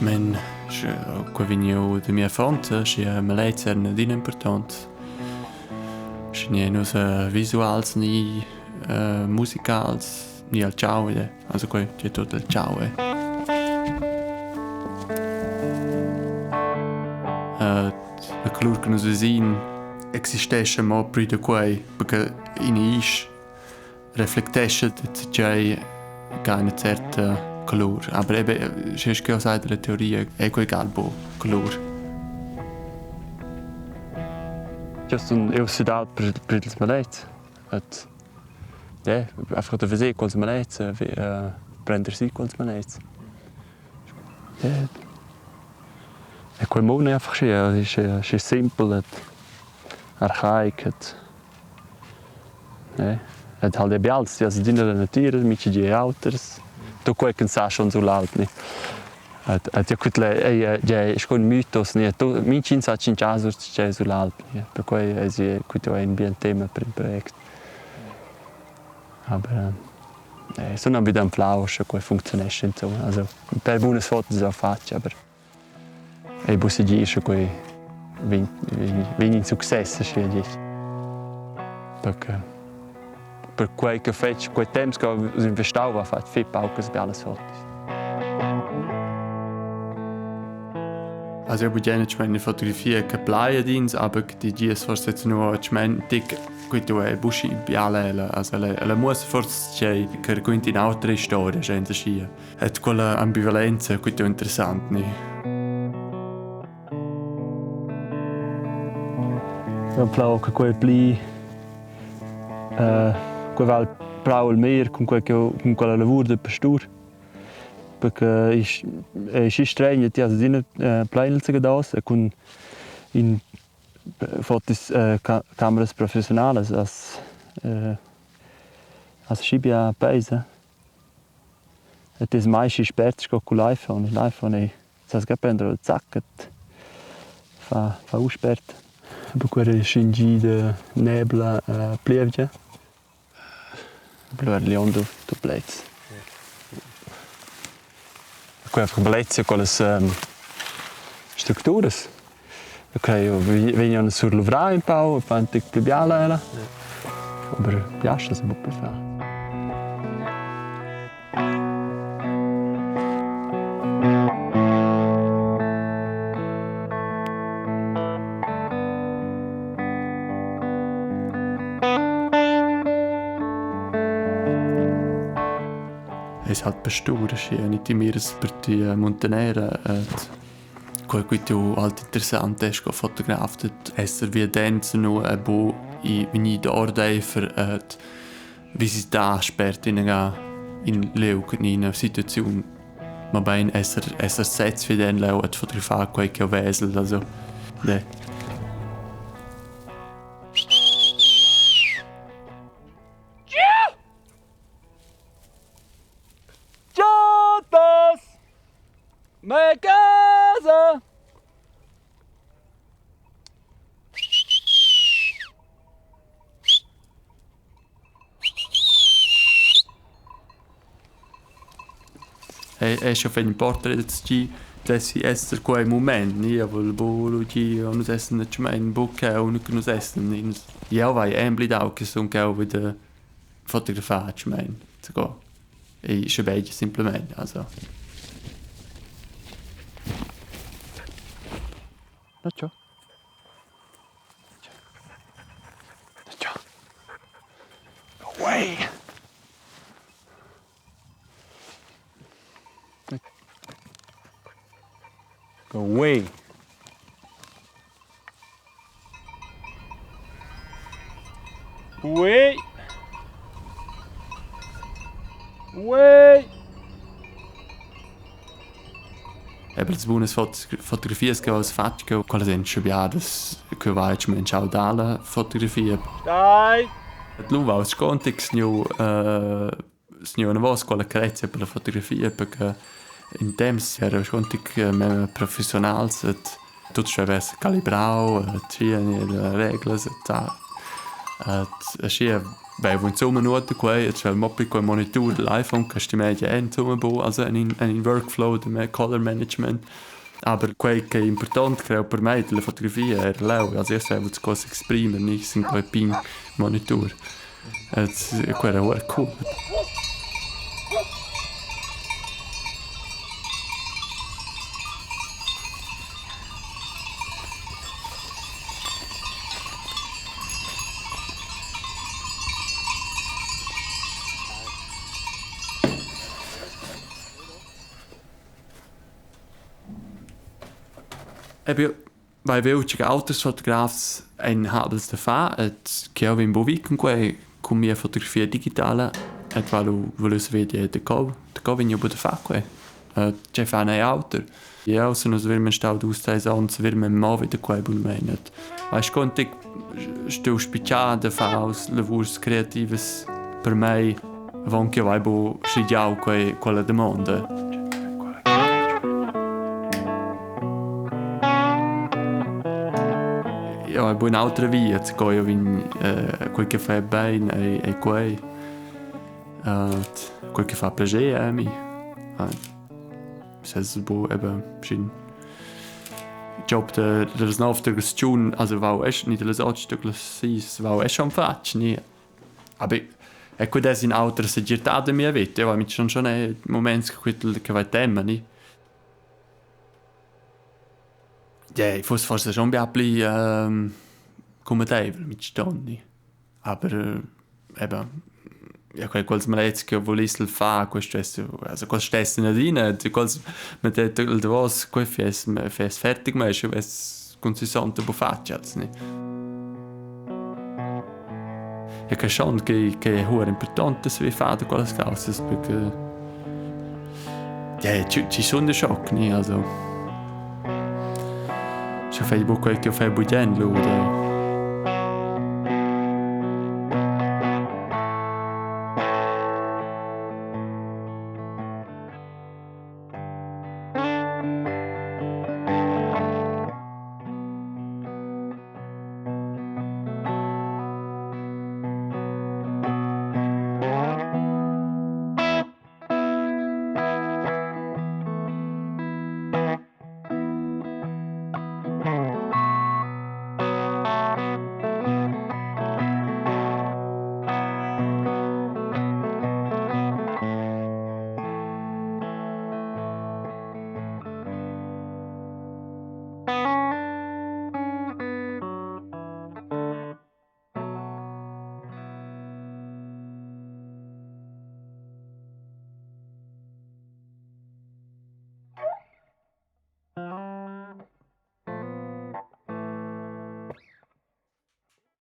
Ich mein, quei vegniu da mia affonza, schi maletgs eran adina impurtonts. Schi ni nus visuals ni musicals ni al tgau, also quei ei tut il tgau. La colur che nus vesin existescha mo pli da quei, perché in isch reflectescha tgei che ha ina certa colur. Aber eben, sche ich sai della teoria, è quei egal bo colur. Io sun eu südal per ils malets. Et ja, einfach da veser quels malets, prender si quels malets. Ja. E quel mondo è einfach schön, es ist, ist simpel, et archaic, et Ed halt er bials, also adina la natira, mintga di auters. Tut quei ch'ins sa schon sull'alp ni. Et et ja quel ei ei sco ün mythos ni mintgin sa tschintschar sur tgei sull'alp ni. Perquei eisi quei in bien tema per il project. Aber sun am wieder anflau sche quei funcziunescha insomma. Also per bunas fotos ho fatg, aber Ei buca segir sche quei vegn vegn in success aschia gest. Perché per quei che fetsch quei temps che ho investau va fatg fetg paucas bialas fotos. Also io bugen ich fotografia che plai ad ins, aber die dies forse jetzt nur ich mein dick quito è buschi biala ella, also ella ella muossa forse che che racconta in altra storia, senza scia. Et quella ambivalenza quito interessant ni. Eu plau che quei pli quei val prau il meglier cun quei che cun quella lavur da pastur perché isch ei schi stregn e ti has adina plein ils segados e cun in fotos cameras professionalas as as schi bia peisa. Et es mai schi spert sco cul iPhone. L'iPhone ei sas gia prender el zac et fa fa uspert. Perquei es ün gi da nebla e plievgia. Blur Lion du du pleds. Quei einfach bellezia quellas structuras. Okay, vegnan surluvrà ün pau e fan tic pli biala ella. Aber piascha se buca far. Es halt pastur, schi nicht die miras per die muntanera et Quei qui tu halt interessant es sco fotograf dad esser viadents nu e bu i vegnir d'ordeifer ed visitar spert inaga in liug ni ina situaziun, mabain esser esser sez vi en leu ed fotografar quei ch'jeu vesel, also de. Tschottas! Mei casa! Ei scha vegn portret tgi dessi esser quei mument ni jeu vul buc gi nus essen atgnamein buc cheu che nus essen. Jeu vai emblidau che sun cheu vida fotografar atgnamein zaco. Ei schabegia simplamein, also. Ciao. Ciao. Away. Go away. Way. Way. Eben las bunas fotografias che ho fatg che quellas ein schabiadas che va ciau dalla fotografia. Dai! Lu va scontex gniu gniu anavos quella carezia per la fotografia perché in temps era schon tic mema professionals et tut stueva esser calibrau et tschien e reglas et tal. Et aschia Beh, insomma nuot quei, e c'è mo pli quel monitur dell'iPhone che sti meglio insomma bo, also en in workflow de color management. Aber quei che è important, creo per me, della fotografia era leu, also io sapevo cosa exprimer, nicht sin quei pin monitur. Et quella era cool. Eben, vai veu che auters fotografs ein habels da far et che jeu vegn buc vi cun quei cun mia fotografia digitala et va lu vuless veder daco vegn jeu buc da far quei. Tgei fan ei auter? Jeu sun uss verament stau dus treis onns verament mo vi da quei bunamein et vai sco in tec stuiu spitgar da far aus lavurs creativas per mei avon che jeu hai buc sligiau quei quella damonda. Jeu hai buc in'autra via co jeu vegn quei che fa bein ei quei. Quei che fa plascher a mi. Sez bu eben schin job de las nov da las tschun, also vau esch ni da las otg da las sis, vau esch schon fatg, ni. Aber e quid es in autra segirtà da mia vita, io mi schon schon moments che che vai temma, ni. Ja, fuss forse schon bia pli cumadeivel mintgaton, ni. Aber eben ja quei quels maletgs che volessel far, questo es also quels stessen adina, quels mettet il davos, quei fess fess fertig mei, sche vess cun sissonta bufatg, ni. E che schon che è huere importante se vi fa da quellas causas perché ja, ci, ci sun da schoc, ni also. Sche fai buc quei che fai bugen lu da.